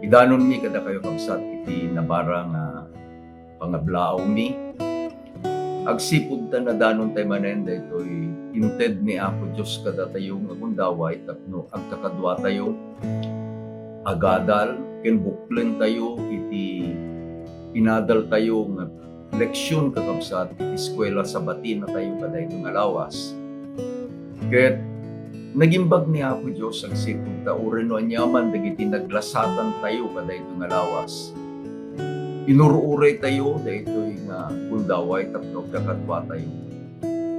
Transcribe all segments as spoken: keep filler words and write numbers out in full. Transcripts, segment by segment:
Idanonmi kadakayo, kabsat, iti nabara nga pangablaawmi. Agsipud ta nadanon tay manen daytoy inted ni Apo Dios kadatayo nga gundaway tapno agkakaduatayo, agadal, ken buklentayo iti inadaltayo nga leksion, kakabsat, iti eskuela sabatina tayo kadaytoy nga lawas. Ket nagimbag ni Apo Dios agsipud ta uray no aniaman dagiti naglasatan tayo kadaytoy nga lawas, inur-uray tayo daytoy nga gundaway tapno agkakaduatayo.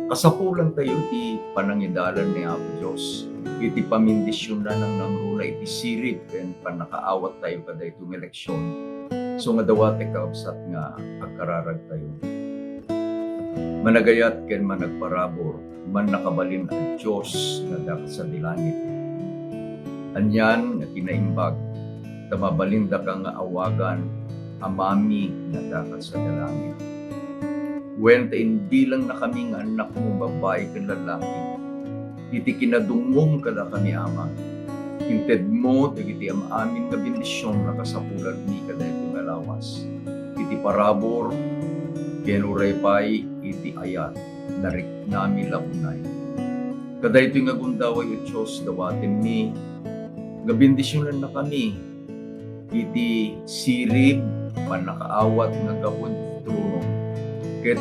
Kasapulan tayo ti panangidalan ni Apo Dios iti pamindisionnan nangnangruna iti sirib ken pannakaawat tayo kadaytoy nga leksion. So nga dawatay, kakabsat, nga agkararag tayo. Managayat ken managparabur, mannakabalin a Dios nga adda sadi langit. Anian nga kinaimbag, ta mabalindaka nga awagan Amami nga adda sadi langit. Wen ta imbilangna kami nga annakmo, babbai ken lallaki, iti kinadungngom kadakami, Ama. Intedmo dagiti am-amin nga bendision a kasapulanmi kadaytoy nga lawas, iti parabur ken uray pay iti ayat, nariknami la unay. Kadaytoy nga gundaway, O Dios, dawatenmi nga bendisionannakami iti sirib, pannakaawat nga gapu iti trono, ket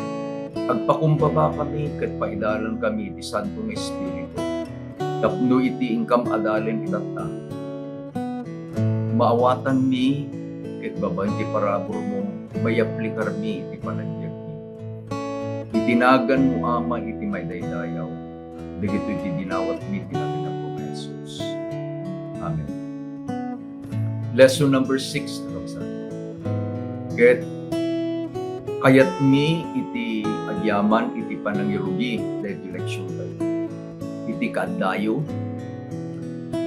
agpakumbabakami ket paidalankami iti Santo nga Espiritu tapno iti inkam adalen itatta, maawatanmi ket babaen ti paraburmo, mayaplikarmi iti panagbiagmi. Iti naganmo, Ama, iti maidaydayaw, dagitoy ti dinawatmi iti nagan ni Apo Jesus. Amen. Lesson number six, kakabsat. Ket kayatmi iti agyaman iti panangirugi daytoy leksion tayo. Iti kaadayo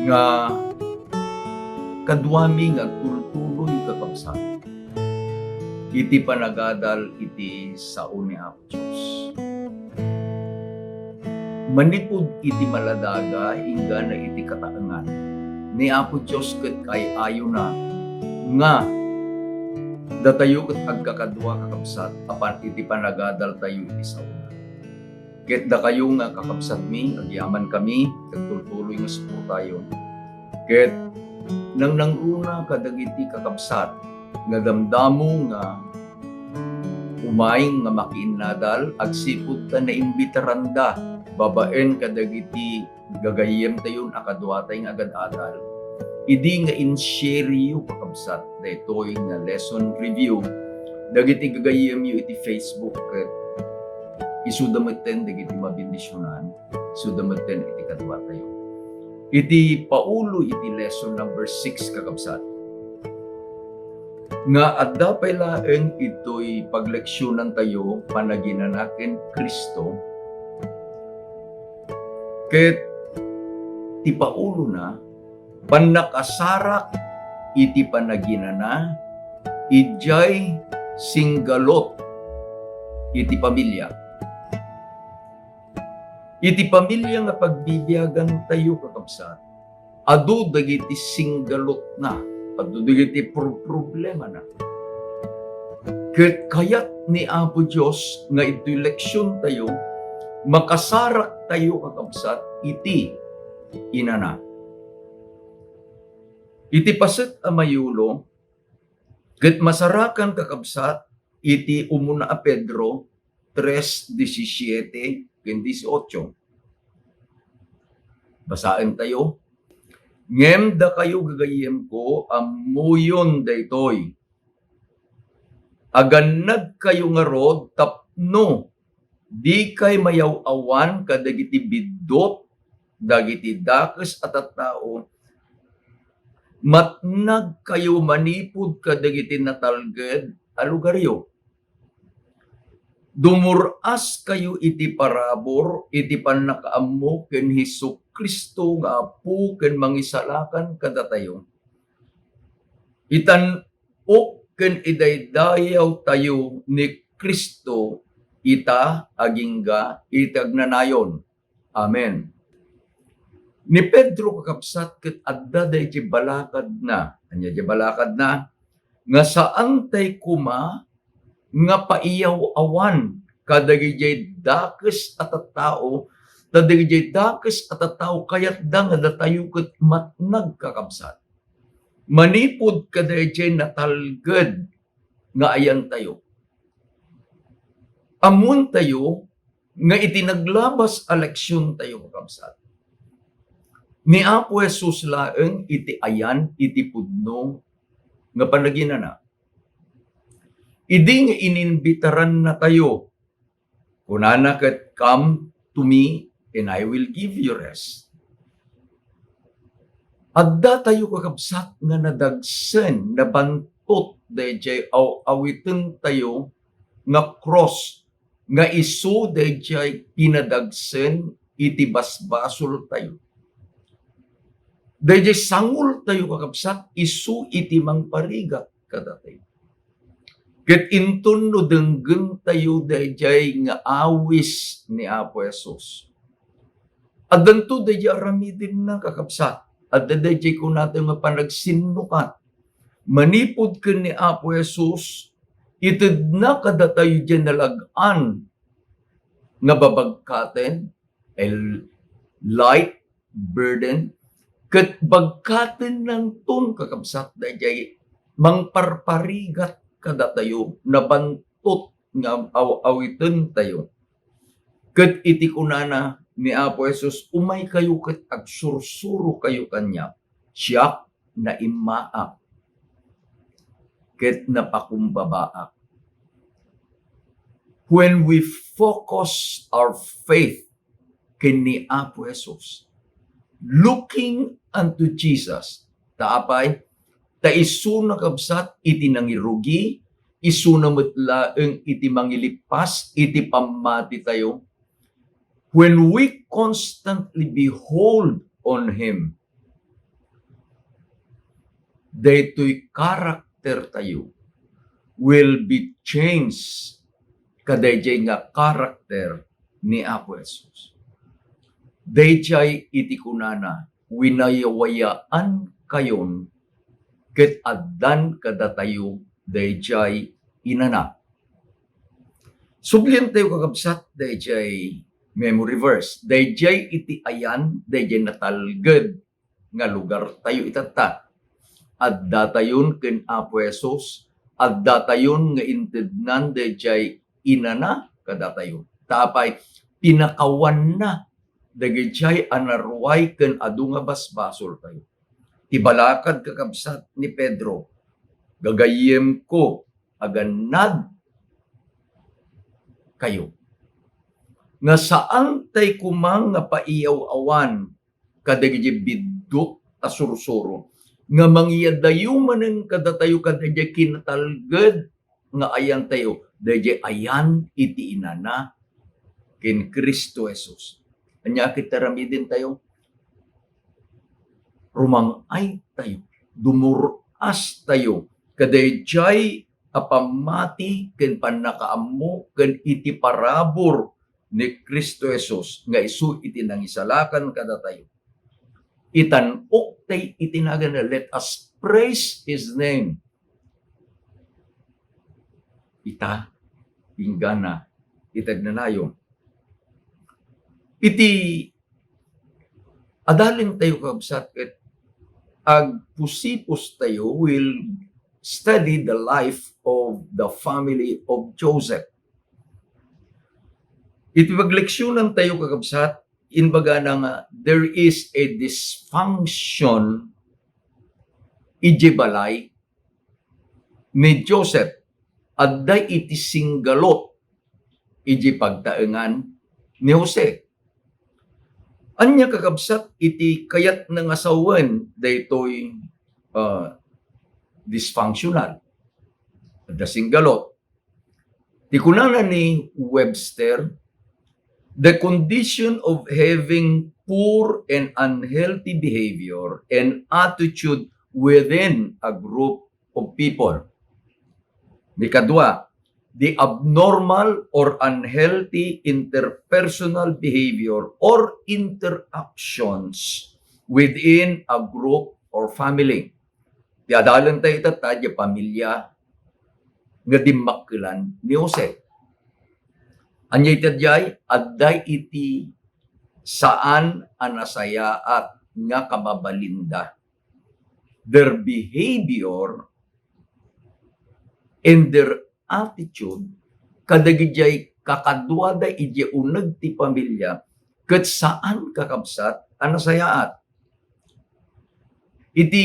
nga kaduami nga agtultuloy, kakabsat, iti panagadal iti sao ni Apo Dios. Manipud iti maladaga inggana iti kataengan, ni Apo Dios ket kaay-ayona nga datayo ket agkakadua, kakabsat, a pan-, iti panagadaltayo iti saona. Ket dakayo nga kakabsatmi, agyamankami, agtultuloy nga suportayo. Ket nangnangruna kadagiti kakabsat nga damdamo nga umay nga makiinnadal agsipud ta naimbitaranda babaen kadagiti gagayyemtayon a kaduatay nga agad-adal. Idi nga in-shareyo, kakabsat, daytoy nga lesson review dagiti gagayyemyo iti Facebook, ket isuda metten dagiti mabendisionan, isuda metten iti kaduatayo. Iti paulo iti lesson number six, kakabsat, nga adda pay laeng itoy pagleksionantayo, panaginana ken Cristo, ket ti paulona, pannakasarak iti panaginana idiay singgalut iti pamilia. Iti pamilia nga pagbibiagantayo, kakabsat, adu dagiti singgalutna, adu dagiti pro-, problemana. Ket kayat ni Apo Dios nga iti leksiontayo, makasaraktayo, kakabsat, iti inana. Iti paset a mayulo, ket masarakan, kakabsat, iti umuna a Pedro tres diecisiete ken dieciocho. Basaentayo. Ngem dakayo, gagayyemko, ammoyon daytoy. Agannadkayo ngarud tapno dikay mayaw-awan kadagiti biddut, dagiti dakes a tattao, matnagkayo manipud kadagiti natalged a lugaryo. Dumur-askayo iti parabur iti pannakaammo ken Jesu-Cristo nga Apo ken Mangisalakan kadatayo. Itan-ok ken idaydayawtayo ni Cristo ita agingga iti agnanayon. Amen. Ni Pedro, kakabsat, ket adda daydiay balakadna. Ania diay balakadna? Nga saantay koma nga paiyaw-awan kadagijay dakes a tattao, ta dagijay dakes a tattao kayatda nga datayo ket matnag, kakabsat. Manipud kadaydiay natalged nga ayantayo. Ammoentayo nga iti naglabas a leksiontayo, kakabsat, ni Apo Jesus laeng iti ayan iti pudno nga panaginana. Idi nga ininbitarannatayo, kunana ket, "Come to me and I will give you rest." Addatayo, kakabsat, nga nadagsen, nabantot daydiay aw-awitentayo nga cross, nga isu daydiay pinadagsen iti basbasoltayo. Daydiay sangultayo, kakabsat, isu iti mangparigat kadatayo. Ket inton no denggentayo daydiay nga awis ni Apo Jesus, addanto daydiay aramidenna, kakabsat. Adda daydiay kunatayo nga panagsinnukat. Manipud ken ni Apo Jesus, itedna kadatayo diay nalag-an nga babagkaten, a light burden, ket bagkatennanton, kakabsat, daydiay mangparparigat kadatayo, nabantot nga aw-awitentayo. Ket iti kunana ni Apo Jesus, "Umaykayo ket agsursurokayo kaniak. Siak naimmaak ket napakumbabaak." When we focus our faith ken ni Apo Jesus, looking unto Jesus, ta apay, ta isuna, kabsat, iti nangirugi, isuna met laeng iti mangilippas iti pammatitayo. When we constantly behold on Him, daytoy karaktertayo will be changed kadaydiay nga karakter ni Apo Jesus. Daydiay iti kunana, "Winayawayaankayon ket addan kadatayo daydiay inana." Sublientayo, kakabsat, daydiay memory verse. Daydiay iti ayan, daydiay natalged nga lugartayo itatta. Addatayon ken Apo Jesus, addatayon nga intednan daydiay inana kadatayo. Ta apay, pinakawanna dagidiay a naruay ken adu nga basbasoltayo. Ti balakad, kakabsat, ni Pedro, gagayyemko, agannad kayo. Nga saantay koma nga paiyaw-awan kadagiti biddut a sursuro, nga mangyadayo manen kadatayo kadagiti kinatalged nga ayantayo, daydiay ayan iti inana ken Cristo Jesus. Ania ket aramidentayo? Rumang-aytayo, dumur-astayo kadaydiay a pammati ken pannakaammo ken iti parabur ni Cristo Jesus nga isu iti nangisalakan kadatayo. Itan-ok tay iti naganna, let us praise His name. Ita, inggana, iti agnanayon. Iti adalentayo, kabsat, ket agpusipustayo, will study the life of the family of Joseph. Iti pagleksiyonantayo, kakabsat, imbagana nga there is a dysfunction iti balay ni Joseph. Adda iti singgalot iti pagtaengan ni Jose. Ania, kakabsat, iti kayatna nga sawen daytoy, ah, dysfunctional? Adda singgalot. Ti kunana ni Webster, the condition of having poor and unhealthy behavior and attitude within a group of people. Ikadua, the abnormal or unhealthy interpersonal behavior or interactions within a group or family. Ti adalentayo itatta, diay pamilia nga dimmakkelan ni Jose. Ania iti diay? Adda iti saan a nasayaat nga kababalinda. Their behavior and their attitude kadagidiay kakaduada idiay uneg ti pamilia ket saan, kakabsat, a nasayaat. Iti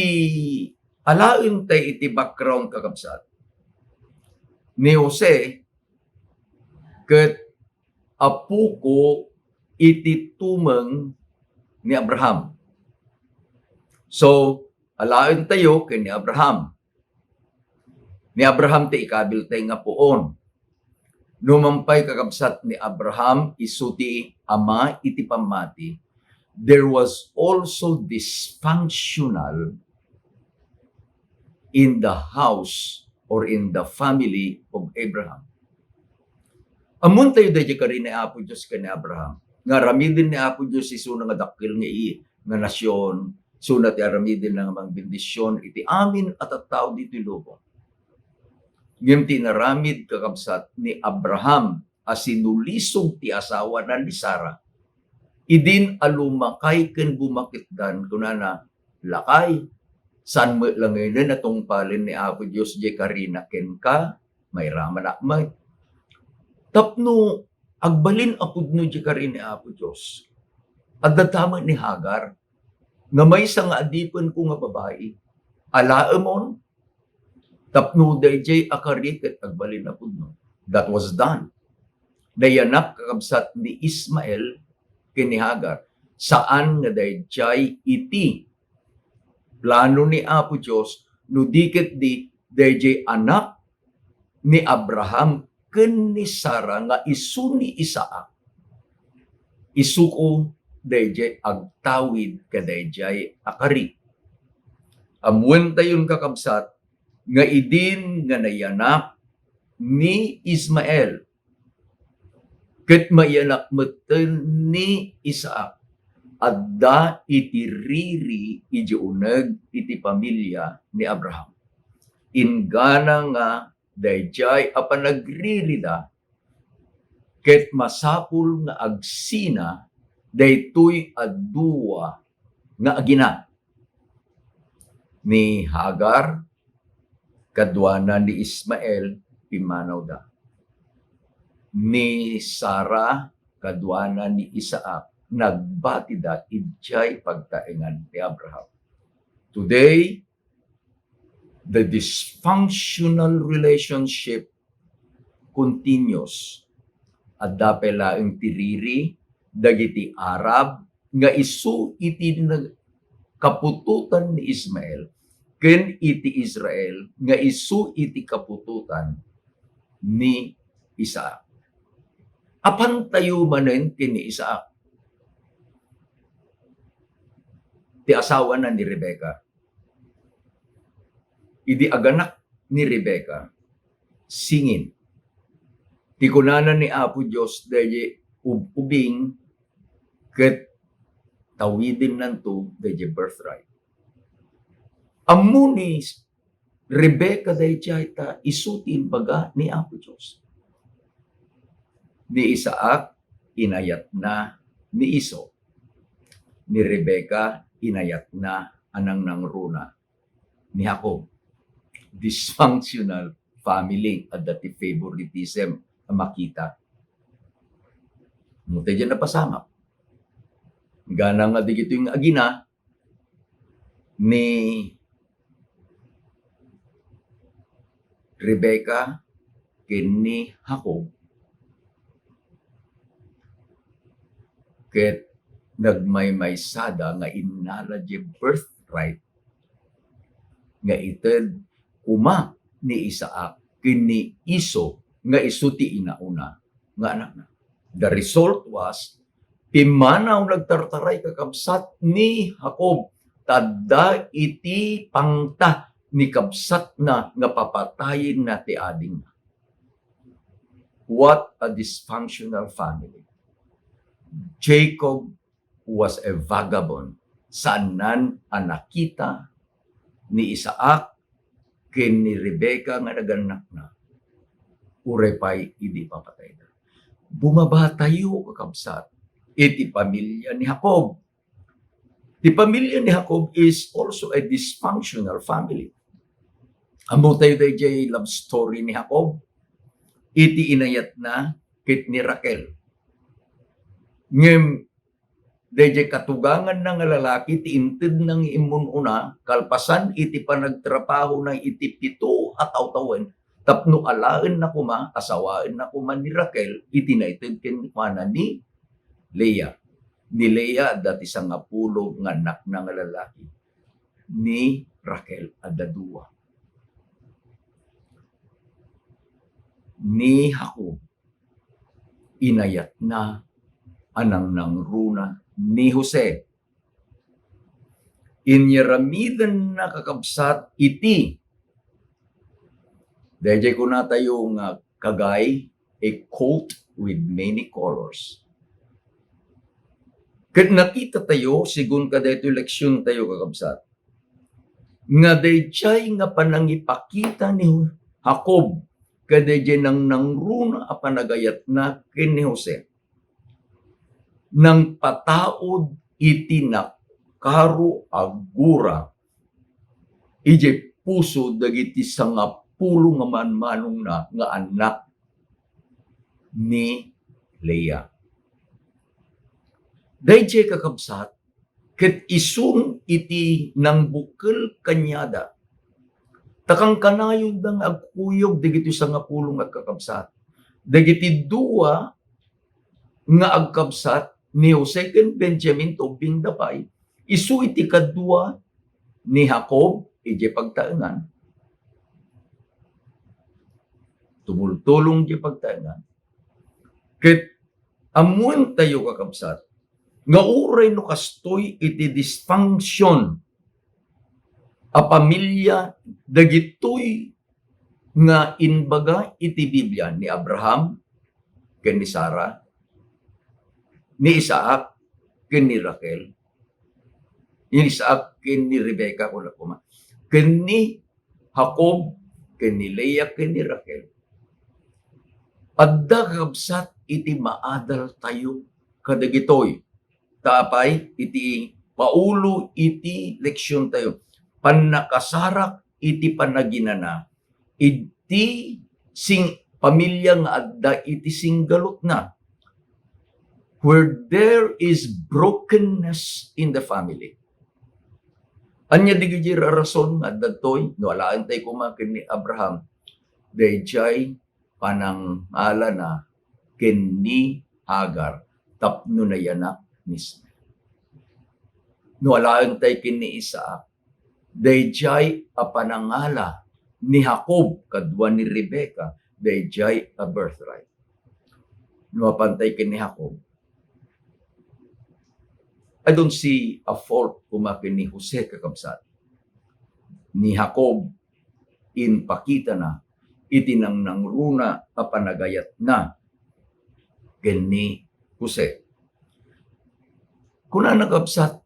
alaentayo iti background, kakabsat, ni Jose ket apuko iti tumeng ni Abraham. So, alaentayo ken ni Abraham. Ni Abraham ti ikabiltayo nga puon. Nupay, kakabsat, ni Abraham isu ti ama iti pammati, there was also dysfunctional in the house or in the family of Abraham. Ammoentayo daydiay kari ni Apo Dios ken ni Abraham, nga aramiden ni Apo Dios isuna nga dakkel nga i-, nga nasion, isuna ti aramiden nga mangbendision iti amin a tattao ditoy lubong. Ngem ti inaramid, kakabsat, ni Abraham a sinulisog ti asawana ni Sara, idin a lumakay ken bumaketdan, kunana, "Lakay, saan met langenen a tungpalen ni Apo Dios diay karina kenka, mairamanak met." Tapno agbalin a pudno diay kari ni Apo Dios, adda met ni Hagar nga maysa nga adipenko nga babai. Alaemon, tapno daydiay a kari ket agbalin a pudno. That was done. Nayanak, kakabsat, ni Ismael ken ni Hagar. Saan nga daydiay iti plano ni Apo Dios, no di ket di daydiay anak ni Abraham ken ni Sara nga isu ni Isaac, isuko daydiay agtawid kadaydiay a kari. Ammoentayon, kakabsat, nga idin nga nayanak ni Ismael ket mayanak metten ni Isaac, adda iti riri idiay uneg iti pamilia ni Abraham. Inggana nga daydiay a panagririda ket masapul nga agsina daytoy a dua nga agina. Ni Hagar kaduana ni Ismael, pimmanawda. Ni Sara kaduana ni Isaac, nagbatida idiay pagtaengan ni Abraham. Today, the dysfunctional relationship continues. Adda pay laeng ti riri dagiti Arab nga isu iti nag-, kaputotan ni Ismael ken iti Israel nga isu iti kaputotan ni Isaac. Apantayo manen ken ni Isaac ti asawana ni Rebecca. Idi aganak ni Rebecca, singin. Ti kunana ni Apo Dios, daydi ub-, ubing ket tawidennanto daydi birthright. Ammo ni Rebecca daydiay ta isu ti imbaga ni Apo Dios. Ni Isaac, inayatna ni Esau. Ni Rebecca, inayatna a nangnangruna ni Jacob. Dysfunctional family, adda ti favoritism a makita. Mo tayo dyan napasamak. Gana nga digito yung agina ni Rebecca ken ni Jacob, ket nagmaymaysada nga innala diay birthright nga ited koma ni Isaac ken ni Esau nga isu ti inauna nga anakna. The result was, pimmanaw nagtartaray kakabsat ni Jacob, ta adda iti pangta ni kabsatna nga papatayenna ti adingna. What a dysfunctional family. Jacob was a vagabond saannan a nakita ni Isaac ken ni Rebecca nga nagannakna, uray pay idi ipapatayda. Bumabatayo, kakabsat, iti pamilya ni Jacob. Ti pamilya ni Jacob is also a dysfunctional family. Ammotayo daydiay love story ni Jacob, iti inayatna ket ni Raquel. Ngem daydiay katuganganna nga lalaki ti intedna nga immun-una, kalpasan iti panagtrabahona iti pito a tawen, tapno alaenna koma, asawaenna koma ni Raquel iti naited kenkuana ni Lea. Ni Lea, adda ti sangapulo nga annakna nga lalaki. Ni Raquel, adda dua. Ni Jacob, inayatna a nangnangruna ni Jose. Inyaramidenna, kakabsat, iti, daydiay kunatayo nga kagay, a coat with many colors. Ket nakitatayo, segun kadaytoy leksiontayo, kakabsat, nga daydiay nga panangipakita ni Jacob kadaydiay nangnangruna a panagayatna ken ni Jose, nangpataud iti nakaro a gura idiay puso dagiti sangapulo nga manmanongna nga annak ni Lea. Daydiay, kakabsat, ket isun iti nangbukel kaniada. Ta kankanayon da nga agkuyog dagiti sangapulo nga agkakabsat. Dagiti dua nga agkabsat ni Jose ken Benjamin, ta ubbingda pay, isu iti kadua ni Jacob idiay pagtaengan. Tumultulong idiay pagtaengan. Ket ammoentayo, kakabsat, nga uray no kastoy iti dysfunction a pamilya dagitoy nga imbaga iti Biblia ni Abraham ken ni Sara, ni Isaac ken ni Raquel, ni Isaac ken ni Rebecca, kuna koma, ken ni Jacob, ken ni Lea, ken ni Raquel. Adda, kakabsat, iti maadaltayo kadagitoy. Ta apay iti paulo iti leksiontayo? Pannakasarak iti panaginana iti sing-, pamilya nga adda iti singgalutna, where there is brokenness in the family. Ania dagiti rason nga adda daytoy? No alaentayo koma ken ni Abraham, daydiay panangalana ken ni Hagar tapno nayanak ni Ismael. No alaentayo ken ni Isaac, daydiay a panangala ni Jacob kadua ni Rebecca, daydiay a birthright. No apantayo ken ni Jacob, I don't see a fault koma ken ni Jose, kakabsat. Ni Jacob, impakitana iti nangnangruna a panagayatna ken ni Jose. Kunana, kabsat,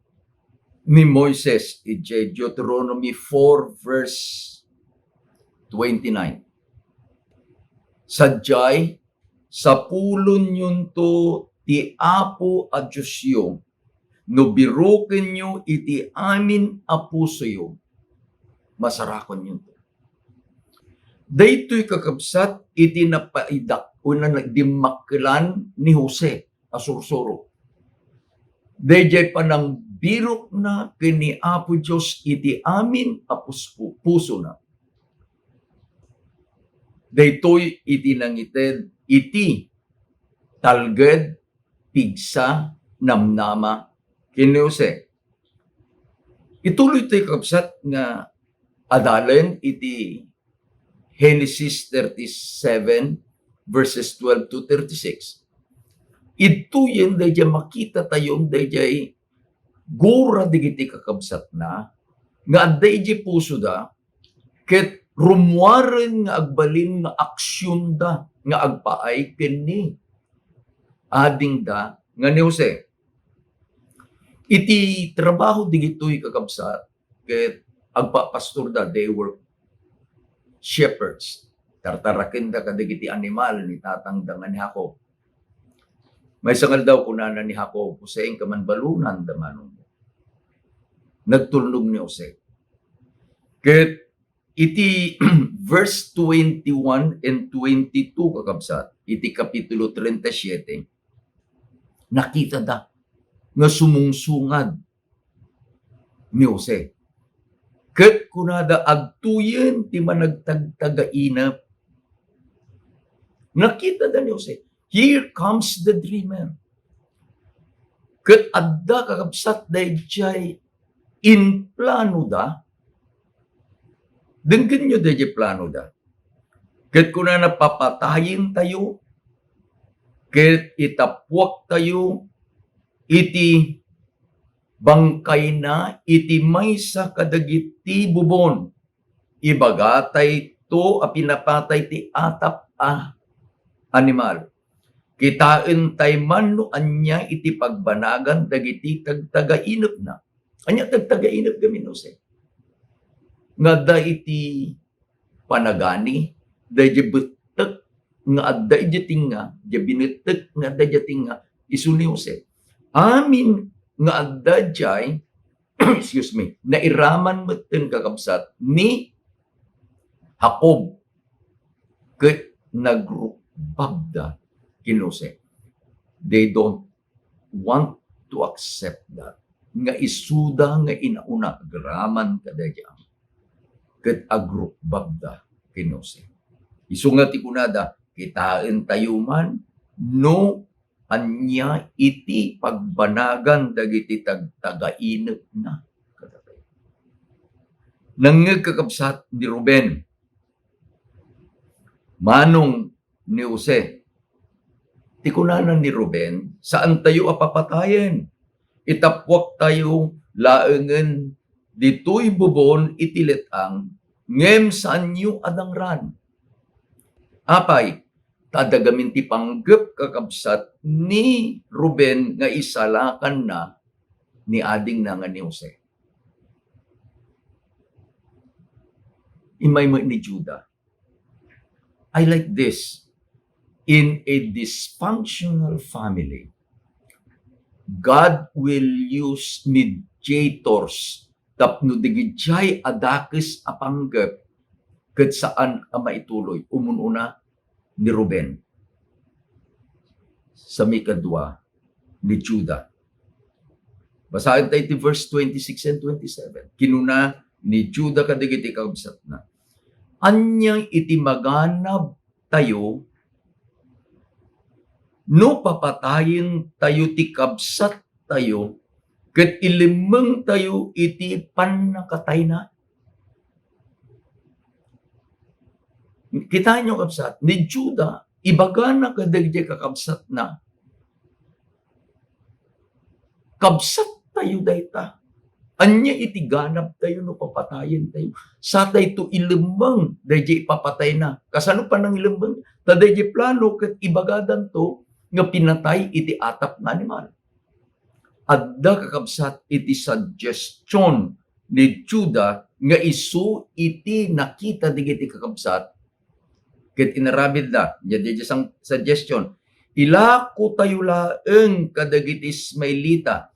ni Moises idiay Deuteronomy four verse twenty-nine, "Sadiay, sapulonyonto ti Apo a Diosyo, no birokenyo iti amin a pusoyo, masarakonyonto." Daytoy, kakabsat, iti napaidak wenno nagdimmakkelan ni Jose a sursuro. Daydiay panangbirokna ken ni Apo Dios iti amin a puspo-, pusona. Daytoy iti nangited iti talged, pigsa, namnama ken ni Jose. Ituloytayo, kabsat, nga adalen iti Genesis thirty-seven, verses twelve to thirty-six. Idtoyen daydiay makitatayon daydiay gura dagiti kakabsatna nga adda idiay pusoda, ket rummuaren nga agbalin nga aksionda nga agpaay ken ni adingda nga ni Jose. Iti trabaho digitoy, kakabsat, ket agpapastorda, they were shepherds. Tartarakenda kadagiti animal ni tatangda nga ni Jacob. Maysa nga aldaw, kunana ni Jacob, "Jose, inka man balunan, da manong." Nagtulnog ni Jose. Ket iti verse twenty-one and twenty-two, kakabsat, iti Kapitulo treinta y siete, nakitada nga sumungsungad ni Jose. Ket kunada, "Adtoyen ti managtagtagainep." Nakitada ni Jose, "Here comes the dreamer." Ket adda, kakabsat, daydiay implanoda. Denggenyo daydiay planoda. Ket kunana, "Papatayentayo, ket itappuaktayo iti bangkayna iti maysa kadagiti bubon. Ibagatayto a pinapatay ti atap a animal. Kitaentay man no ania iti pagbanagan dagiti tagtagainepna." Ania tagtagainep gamin, Jose? Nga adda iti panagani, daydiay bettek nga adda idiay tengnga, diay binettek nga adda idiay tengnga, isu ni Jose. Amin nga adda diay, excuse me, nairaman metten, kakabsat, ni Jacob, ket nagrukbabda ken Jose. They don't want to accept that, nga isuda nga inauna agraman kadaydiay, ket agrukbabda ken Jose. Isu nga ti kunada, "Kitaentayo man no ania iti pagbanagan dagiti tagtagainepna kadatayo." Nangngeg, kakabsat, ni Ruben, manong ni Jose. Ti kunana ni Ruben, "Saantayo a papatayen. Itappuaktayo laengen ditoy bubon iti let-ang, ngem saanyo a dangran." Apay, ta adda gamin ti panggep, kakabsat, ni Ruben nga isalakanna ni adingna nga ni Jose. Immay met ni Juda. I like this. In a dysfunctional family, God will use mediators tapno dagidiay a dakes a panggep ket saan a maituloy. Umun-una, ni Ruben. Sa mikadua, ni Juda. Basaen tayo ti verse twenty-six and twenty-seven. Kinuna ni Juda kadagiti kabsatna, "Ania iti maganabtayo no papatayentayo ti kabsattayo ket ilemmengtayo iti pannakatayna?" Kitaenyo, kabsat, ni Juda, ibagana kadagiti kakabsatna, "Kabsattayo dayta. Ania iti ganabtayo no papatayentayo? Satayto ilemmeng daydi ipapatayna." Kasano panangilemmeng? Ta daydi plano ket ibagadanto nga pinatay iti atap nga animal. Adda, kakabsat, iti suggestion ni Juda nga isu iti nakita dagiti kakabsat ket inaramidna. Nia, daydiay sang-, suggestion, "Ilakotayo laeng kadagiti Ismaelita,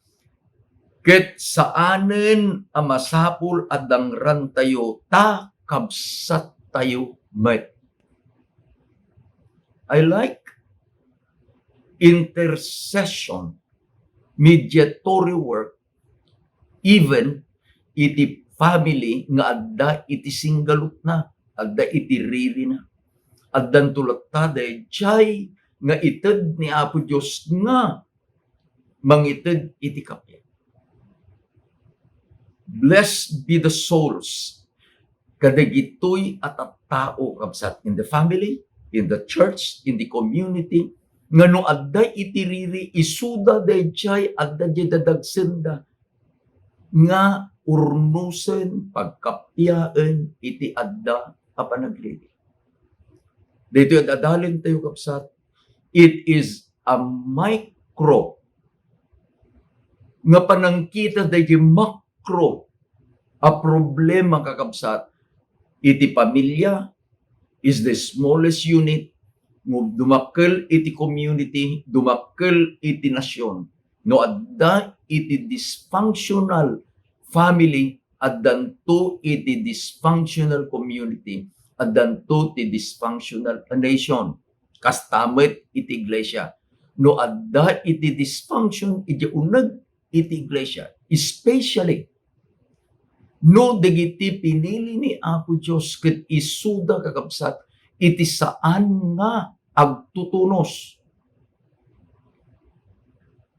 ket saanen a masapul a dangrantayo ta kabsattayo met." I like intercession, mediatory work, even iti family nga adda iti singgalutna, adda iti ririna. Addanto latta daydiay nga ited ni Apo Dios nga mangited iti kappia. Blessed be the souls kadagitoy a tattao, kabsat, in the family, in the church, in the community, nga no adda iti riri, isuda daydiay adda diay dadagsenda nga urnosen, pagkappiaen iti adda a panagriri. Daytoy ad-adalentayo, kabsat, it is a micro nga panangkita daydi makro a problema, kakabsat, iti pamilya is the smallest unit, nga dumakkel iti community, dumakkel iti nasion. No adda iti dysfunctional family, addanto iti dysfunctional community, addanto ti dysfunctional nation. Kasta met iti iglesia. No adda iti dysfunction iti uneg iti iglesia, especially no dagiti pinili ni Apo Dios ket isuda, kakabsat, iti saan nga agtutunos.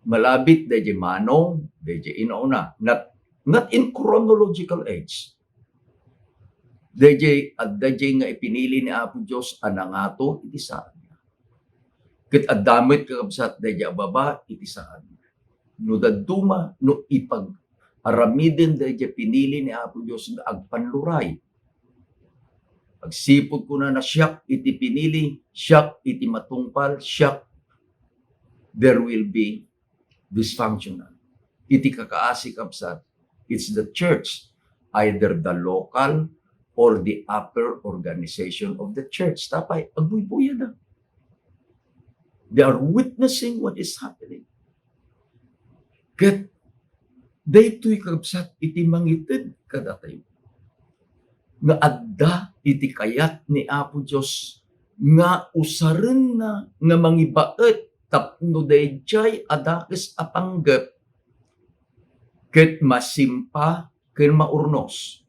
Malabit daydi manong, daydi inauna, not, not in chronological age. Daydi, adda daydi nga ipinili ni Apo Dios a nangato iti saan. Ket adda met, kakabsat, daydi a baba iti saan. No dadduma, no ipag-aramiden daydi pinili ni Apo Dios nga agpanluray. Agsipud kunana, "Siak iti pinili, siak iti matungpal, siak," there will be dysfunctional. Iti kakaasi, kabsat, it's the church, either the local or the upper organization of the church. Tapay, agbuybuyada. They are witnessing what is happening. Ket daytoy, kabsat, iti mangited kadatayo nga adda iti kayat ni Apo Dios nga usarenna nga mangibaet tapno daydiay a dakes a panggep ket masimpa ken maurnos.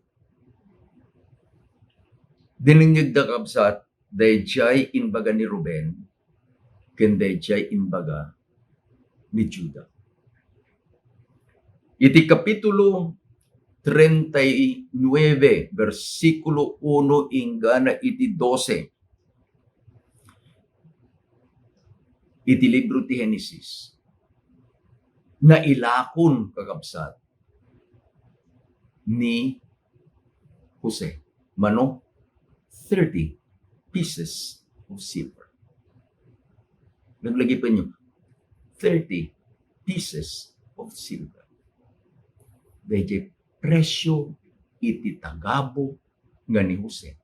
Dinengngegda, kabsat, daydiay imbaga ni Ruben ken daydiay imbaga ni Juda. Iti Kapitulo treinta y nueve, bersikulo uno inggana iti dose, iti libro ti Genesis, nailakon, kakabsat, ni Jose. Mano? Thirty pieces of silver. Laglagipenyo, thirty pieces of silver. Daydiay presyo iti tagabu nga ni Jose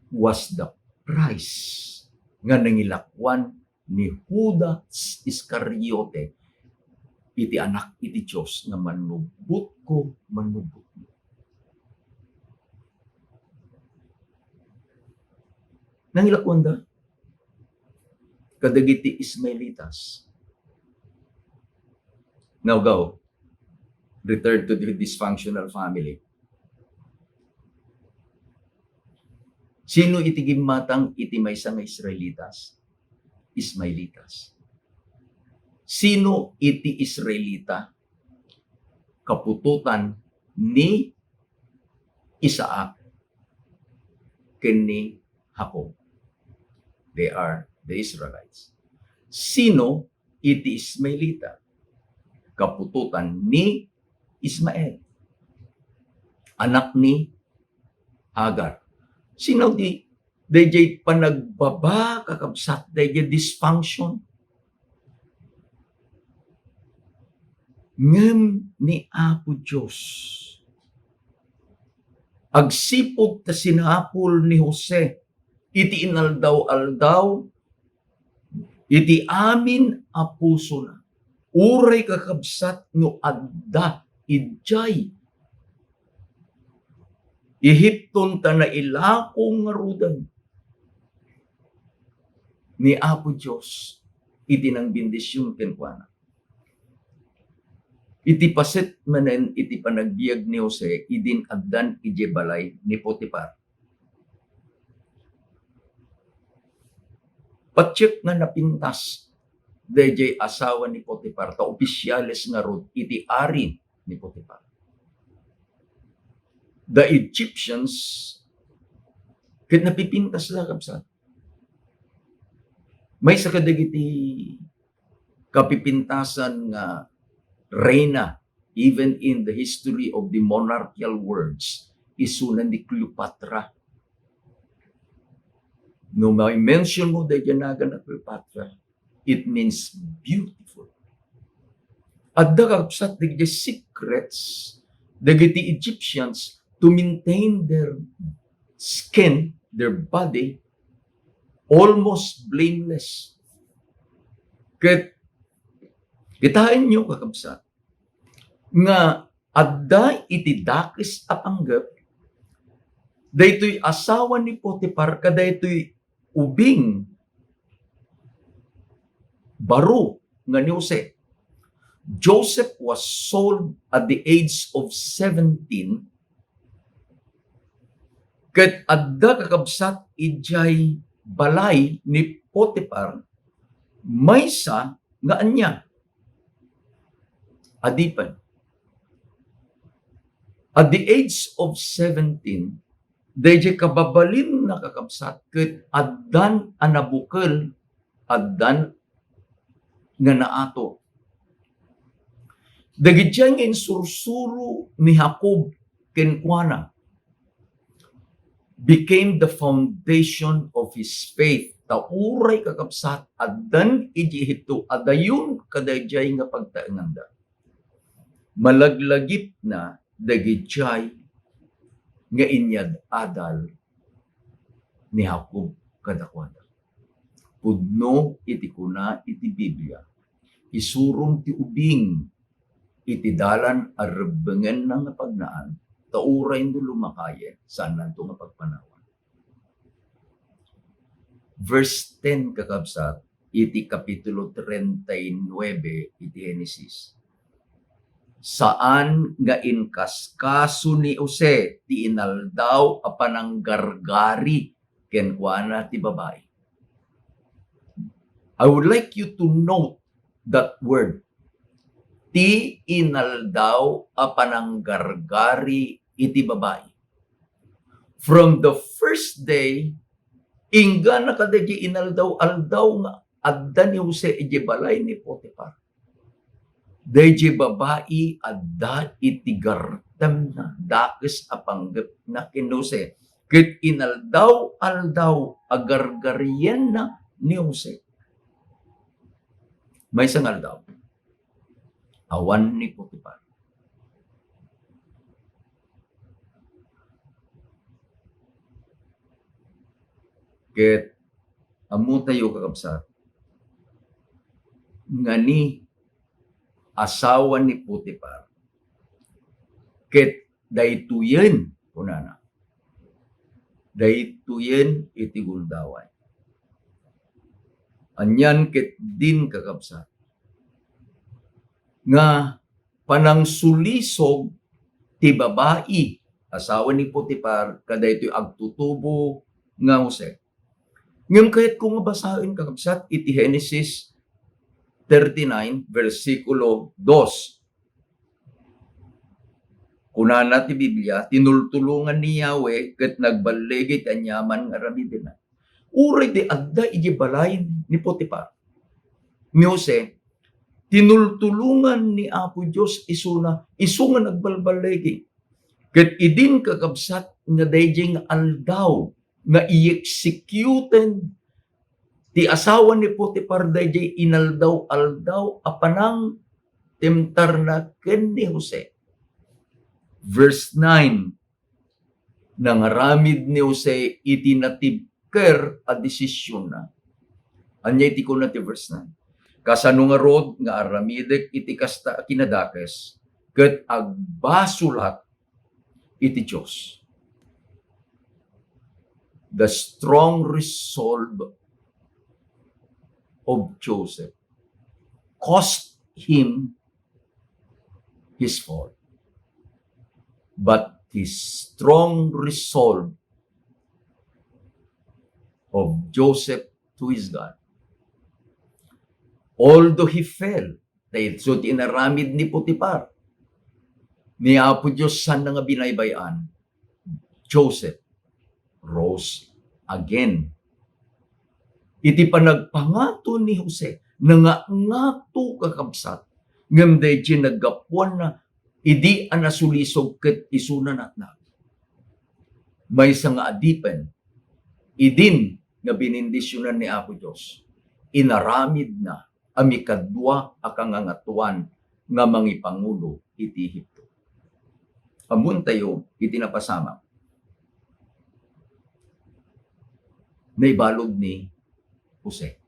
was the price nga nangilakuan ni Judas Iscariote iti Anak iti Dios nga, "Mannubbotko, mannubbotmo." Nangilakuanda kadagiti Ismaelitas. Now go, return to the dysfunctional family. Sino iti gimmatang iti maysa nga Israelitas? Ismaelitas. Sino iti Israelita? Kaputotan ni Isaac ken ni Jacob. They are the Israelites. Sino iti Ismaelita? Kaputotan ni Ismael, anak ni Hagar. Sino di, daydiay panagbaba, kakabsat, daydiay dysfunction? Ngem ni Apo Dios, agsipud ta sinapul ni Jose iti inaldaw-aldaw, iti amin a pusona, uray, kakabsat, no adda idiay Ehipton ta nailako ngaruden ni Apo Dios iti nangbendision kenkuana. Iti paset manen iti panagbiag ni Jose, idin addan idiay balay ni Potifar. Patiek nga napintas daydiay asawa ni Potifar, ta opisyales ngarud iti ari ni Potifar. The Egyptians, ket napipintasda, kabsat. Maysa kadagiti kapipintasan nga reyna, even in the history of the monarchical worlds, isuna ni Cleopatra. No ma-mention mo daydiay nagan a Cleopatra, it means beautiful. Adda, kakabsat, dagiti secrets dagiti Egyptians to maintain their skin, their body, almost blameless. Ket kitaenyo, kakabsat, nga adda iti dakes a panggep daytoy asawa ni Potifar kadaytoy ubing baro nga ni Jose. Joseph was sold at the age of seventeen, ket adda, kakabsat, idiay balay ni Potifar, maysa nga ania? Adipen. At the age of seventeen, daydiay kababalinna, kakabsat, ket addan a nabukel, addan nga naator. Dagidiay nga insursuro ni Jacob kenkuana became the foundation of his faith. Ta uray, kakabsat, addan idi Egipto, adayon kadaydiay nga pagtaenganda. Malaglagipna dagidiay nga inyad-adal ni Jacob kadakuada. Pudno iti kuna iti Biblia, "Isurom ti ubing iti dalan a rebbengenna nga pagnaan, ta uray no lumakayen, saannanto nga pagpanawan." Verse ten, kakabsat, iti Kapitulo treinta y nueve iti Genesis. Saan nga inkaskaso ni Jose ti inaldaw a pananggargari kenkuana ti babai. I would like you to note that word, ti inaldaw a pananggargari iti babai. From the first day, inggana kadaydiay inaldaw-aldaw nga adda ni Jose idiay balay ni Potifar, daydiay babai adda iti gartemna, dakes a panggepna ken Jose, ket inaldaw-aldaw a gargarienna ni Jose. Maysa nga aldaw, awan ni Potifar. Ket ammotayo, kakabsat, nga ni asawa ni Potifar, ket daytoyen, kunana, daytoyen iti gundaway. Anian ketdin, kakabsat, nga panangsulisog ti babai, asawa ni Potifar, kadaytoy agtutubo nga Jose. Ngem kayatko nga basaen, kakabsat, iti Genesis thirty-nine, bersikulo dos. Kunana ti Biblia, "Tinultulongan ni Yahweh ket nagballigi ti aniaman nga aramidenna." Uray di adda iti balay ni Potifar, ni Jose, tinultulongan ni Apo Dios isuna, isu nga nagbalballigi. Ket idin, kakabsat, nga daydiay nga aldaw nga i-executen ti asawa ni Potifar daydiay inaldaw-aldaw a panangtemtarna ken ni Jose. Verse nine, nangaramid ni Jose iti natibker a desisionna. Ania iti kuna ti verse nine? "Kasano ngarud nga aramidek iti kasta a kinadakes ket agbasolak iti Dios?" The strong resolve of Joseph cost him his fall, but his strong resolve of Joseph to his God, although he fell, dahil so ti inaramid ni Potifar, ni Apo Dios saan nga binaybay-an, Joseph rose again. Iti panagpangato ni Jose, nangangato, kakabsat, ngem daydiay naggapuanna idi a nasulisog ket isuna natnag. Maysa nga adipen, idin nga binindisionan ni Apo Dios, inaramidna a mikadua a kangangatoan nga mangipangulo iti Egipto. Ammoentayo iti napasamak. Naibalud ni Jose.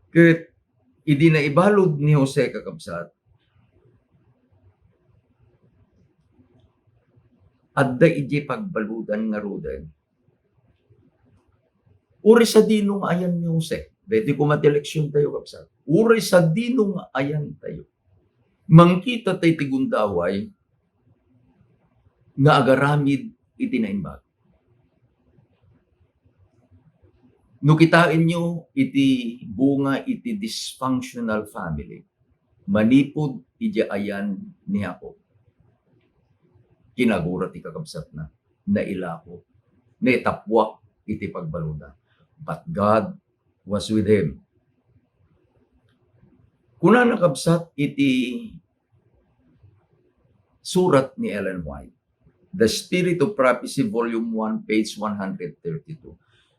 Ket idi naibalud ni Jose, kakabsat, adda idiay pagbaludan ngaruden. Uray sadino nga ayan ni Jose. Daytoy koma ti leksiontayo, kabsat. Uray sadino nga ayantayo, mangkita tayo ti gundaway nga agaramid iti naimbag. No kitaenyo iti bunga iti dysfunctional family, manipud idiay ayan ni Jacob, kinagura ti kakabsatna, nailako, naitappuak iti pagbaludan. But God was with him. Kunana, kabsat, iti surat ni Ellen White, The Spirit of Prophecy, Volume one, page one hundred thirty-two,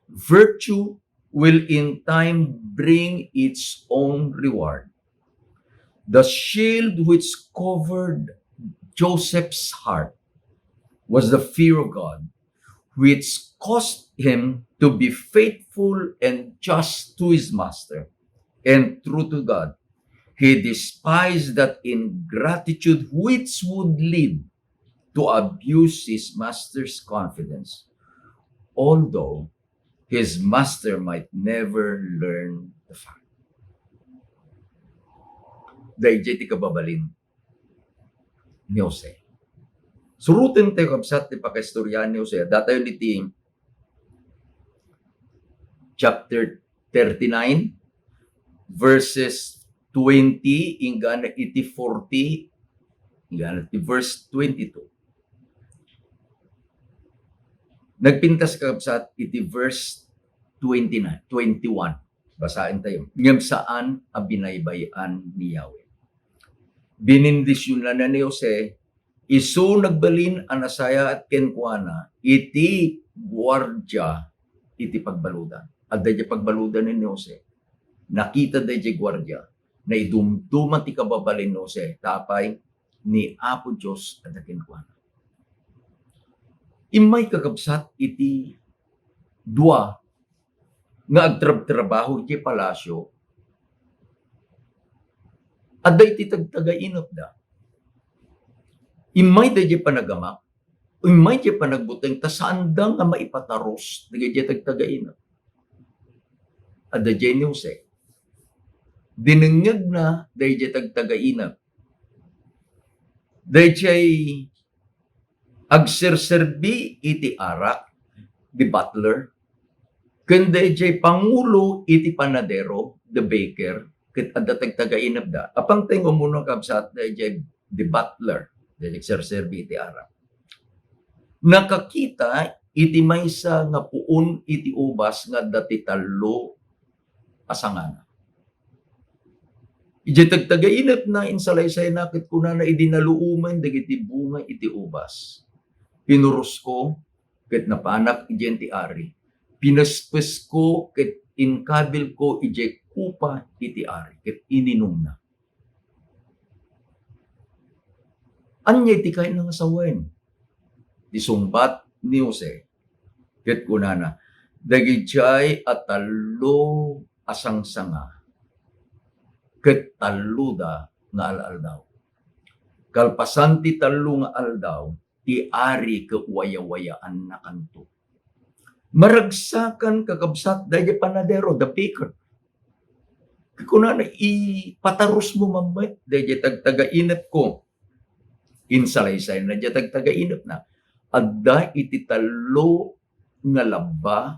"Virtue will in time bring its own reward. The shield which covered Joseph's heart was the fear of God, which caused him to be faithful and just to his master and true to God. He despised that ingratitude which would lead to abuse his master's confidence, although his master might never learn the fact." Daydiay ti kababalin ni Jose. Surotentayo, kabsat, ti pakaistorya ni Jose. Adda tayo iti chapter thirty-nine, verses twenty, inggana iti forty, inggana iti verse twenty-two. Nagpintas, kabsat, iti verse twenty-nine, twenty-one. Basaentayo. Ngem saan a binaybay-an ni Yahweh. Binindisionanna ni Jose, isu nagbalin a nasayaat kenkuana iti guardia iti pagbaludan. Adda idiay pagbaludan ni Jose. Nakita daydiay guardia. Naidumduma ti kababalin ni Jose, ta apay, ni Apo Dios adda kenkuana. Immay, kakabsat, iti dua nga agtrabtrabaho iti palasio, adda iti tagtagainepda. Immay daydiay panagamak, immay diay panagbuteng, ta saanda nga maipatarus dagiti tagtagainep. Adda diay ni Jose. Dinengngegna daydiay tagtagainep. Daydiay agserserbi iti arak, the butler, ken daydiay pangulo iti panadero, the baker, ket adda tagtagainepda. Apanta nga umuna, kabsat, daydiay the butler, daydiay agserserbi iti arak. Nakakita iti maysa nga puon iti ubas nga adda ti tallo a sangana. Idiay tagtagainepna, insalaysayna ket kunana idi naluomen dagiti bunga iti ubas, "Pinurosko ket napanak idiay ti ari. Pinespesko ket inkabilko idiay kupa iti ari ket ininumna." Ania iti kayatna nga sawen? Ti sungbat ni Jose, ket kunana, "Dagidiay a tallo a sangsanga ket talloda nga al-aldaw. Kalpasan ti tallo nga aldaw, ti ari ket wayawayaannakanto." Maragsakan, kakabsat, daydiay panadero, the baker. Kunana, "Ipatarusmo man met daydiay tagtagainepko." Insalaysayna daydiay tagtagainepna. Adda iti tallo nga labba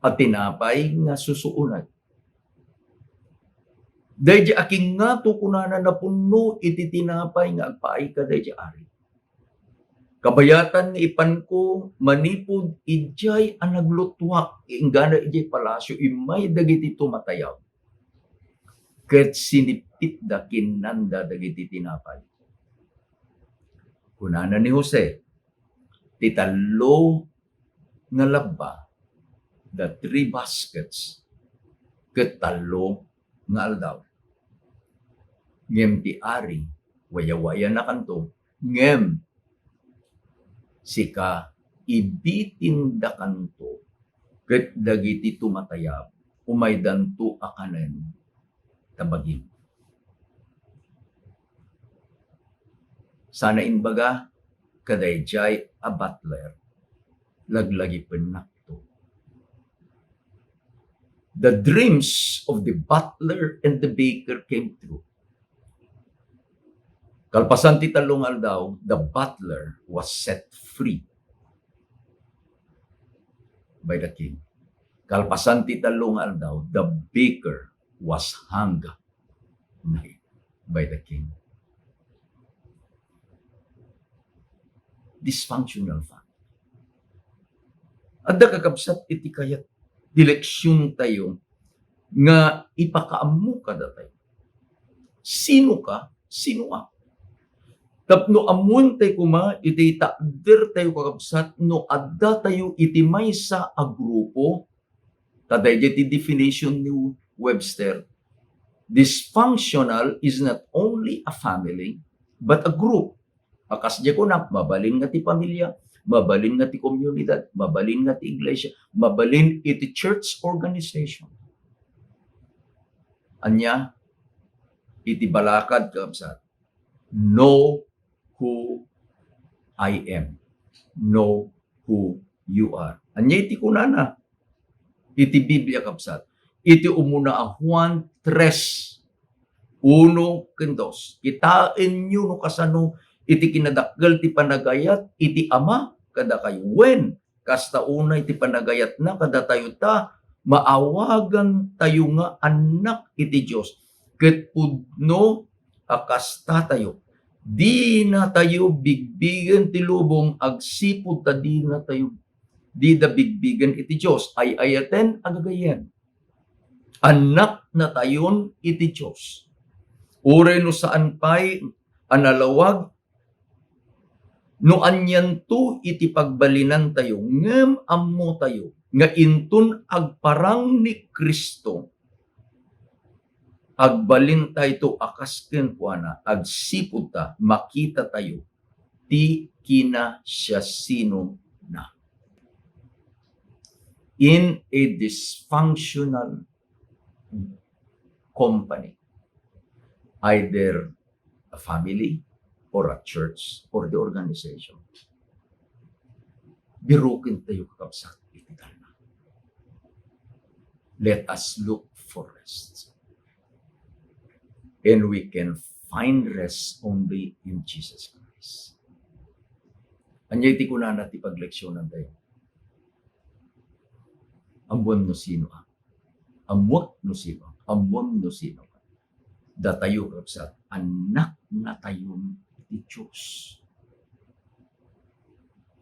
a tinapay nga susuonag. Daydiay a kingngato, kunana, napunno iti tinapay nga agpaay kadaydiay ari. Kabayatan nga ipanko manipud idiay a naglutuak, inggana idiay palasio, immay dagiti tumatayaw. Ket sinippitda, kinnanda dagiti tinapay. Kunana ni Jose, "Ti tallo nga labba, the three baskets, ket tallo nga aldaw." Ngem ti ari, wayawayanakanto, ngem sika, ibitindakanto ket dagiti tumatayab, umaydanto a kanen ta bagim. Sana imbaga kadaydiay a butler, laglagipennakto. The dreams of the butler and the baker came true. Kalpasan ti tallo nga aldaw, the butler was set free by the king. Kalpasan ti tallo nga aldaw, the baker was hung by the king. Dysfunctional family. Adda, kakabsat, iti kayat ti leksiontayo nga ipakaammo kadatayo. Sino ka? Sino ak? Tapno ammoentayo koma iti takdertayo, kakabsat, no addatayo iti maysa a grupo, ta daydiay ti definition ni Webster, dysfunctional is not only a family, but a group. A kasdiay kunak, mabalin nga ti pamilya, mabalin nga ti komunidad, mabalin nga ti iglesia, mabalin iti church organization. Ania, iti balakad, kakabsat, know who I am. Know who you are. Ania iti kunana iti Biblia, kabsat? Iti umuna a Juan tres, uno ken dos. Kitaenyo no kasano iti kinadakkel ti panagayat iti Ama kadakayo. Wen, kasta unay ti panagayatna kadatayo ta maawagantayo nga annak iti Dios, ket pudno a kastatayo. Dinatayo bigbigen ti lubong agsipud ta dinatayo, dida bigbigen iti Dios. Ay-ayaten a gagayyem, annaknatayon iti Dios. Uray no saan pay a nalawag, no anianto iti pagbalinantayo, ngem ammotayo nga inton agparang ni Cristo, agbalintayto a kas kenkuana, agsipud ta makitatayo ti kinasiasinona. In a dysfunctional company, either a family or a church or the organization, birukentayo, kakabsat, iti talna. Let us look for rest. And we can find rest only in Jesus Christ. Ania iti kunana ti pagleksionantayo? Ammoem no sinoak. Ammoek no sinoak. Ammoem no sinoak. Datayo, kakabsat, annaknatayon iti Dios.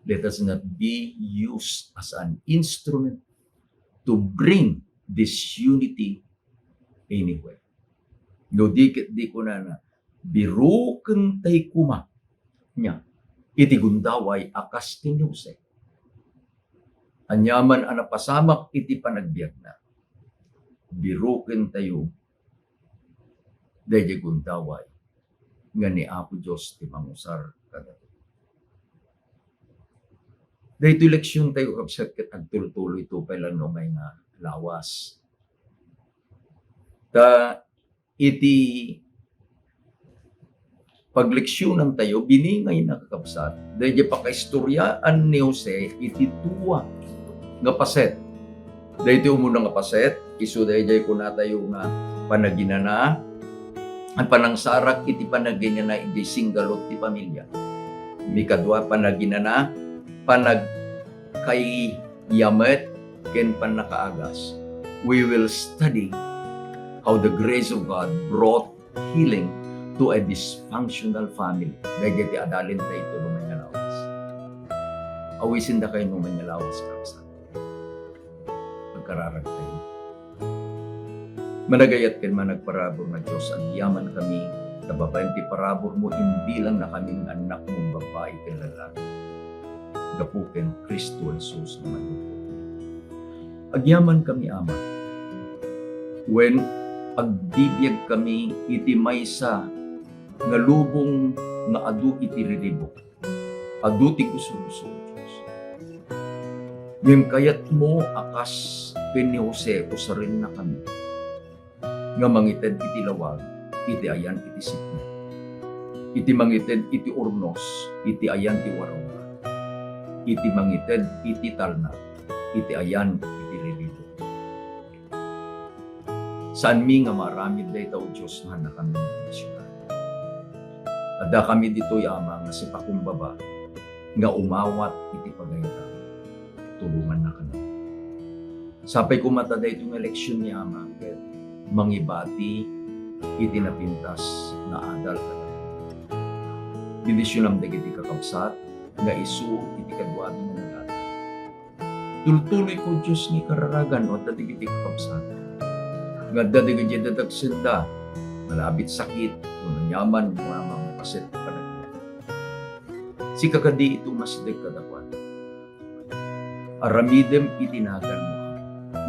Let us not be used as an instrument to bring disunity anywhere. No di ket di kunana, birukentay koma, nia, iti gundaway a kas ken ni Jose. Aniaman a napasamak iti panagbiagna, birukentayo daydiay gundaway nga ni Apo Dios ti mangusar kadatayo. Daytoy leksiontayo, kabsat, ket agtultuloyto pay laeng no umay nga lawas. Ta iti pagleksionantayo, biningayna, kakabsat, daydiay pakaistoriaan ni Jose iti dua nga paset. Daytoy umuna nga paset, isu daydiay kunatayo nga panaginana, a panangsarak iti panaginana iti singgalut ti pamilia. Ikadua, panaginana, panagkaiyamet ken pannakaagas. We will study how the grace of God brought healing to a dysfunctional family. Daydiay ti adalintayto no umay nga lawas. Awisendakayo no umay nga lawas, kakabsat. Agkararagtayo. Managayat ken managparabur nga Dios, agyamankami ta babaen ti paraburmo, imbilangna kami nga annakmo nga babbai ken lallaki gapu ken Cristo Jesus nga Manluluko. Agyamankami, Ama, wen agbibiagkami iti maysa nga lubong nga adu iti riribuk. Adu ti gusuguso, O Dios. Ngem kayatmo a kas ken ni Jose, usarennakami nga mangited iti lawag iti ayan iti sipnget, iti mangited iti urnos iti ayan ti warwar, iti mangited iti talna iti ayan iti riribuk. Saanmi nga maaramid dayta, O Dios, nga annakami nga nasional. Addakami ditoy, Ama, nga sipakumbaba nga umawat iti pagayatan. Tulongannakami. Sapay koma ta daytoy nga leksion ni Ama ket mangibati iti napintas nga adal kadakami. Bendisionam dagiti kakabsat nga isu iti kaduami nga nagada. Tultuloyko, Dios, nga ikararagan no adda dagiti kakabsat nga adda dagiti dadagsenda, malabit sakit, wenno aniaman nga mangpaset ti panagbiag. Sika kadi iti umasideg kadakuada. Aramidem iti naganmo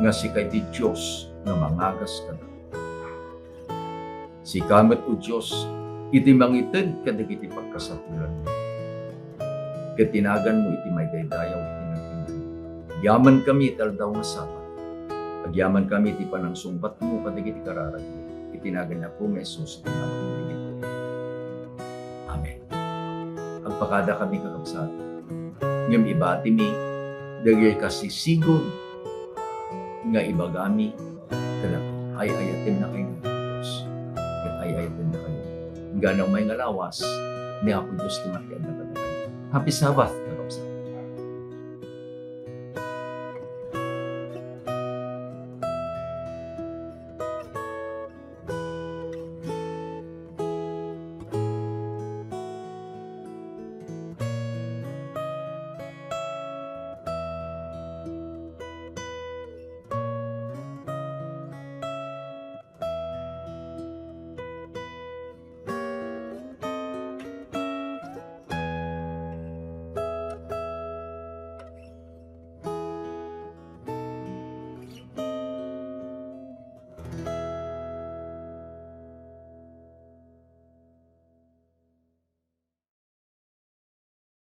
nga sika iti Dios nga mangagas kadakuada. Sika met, O Dios, iti mangited kadagiti pagkasapulanmi. Ket ti naganmo iti maidaydayaw iti nagtinnad. Agyamankami iti aldaw nga Sabat. Agyamankami iti panangsungbatmo kadagiti kararagyo. Iti nagan ni Apo nga Jesus, iti nagan ti Amen. Agpakadakami, kakabsat, ngem ibatimi dagiti kasisigud nga ibagami kadakayo. Ay-ayatennakayo ni Dios. Ket ay-ayatennakayo. Inggana umay nga lawas ni Apo Dios ti makiadda kadakayo. Happy Sabbath,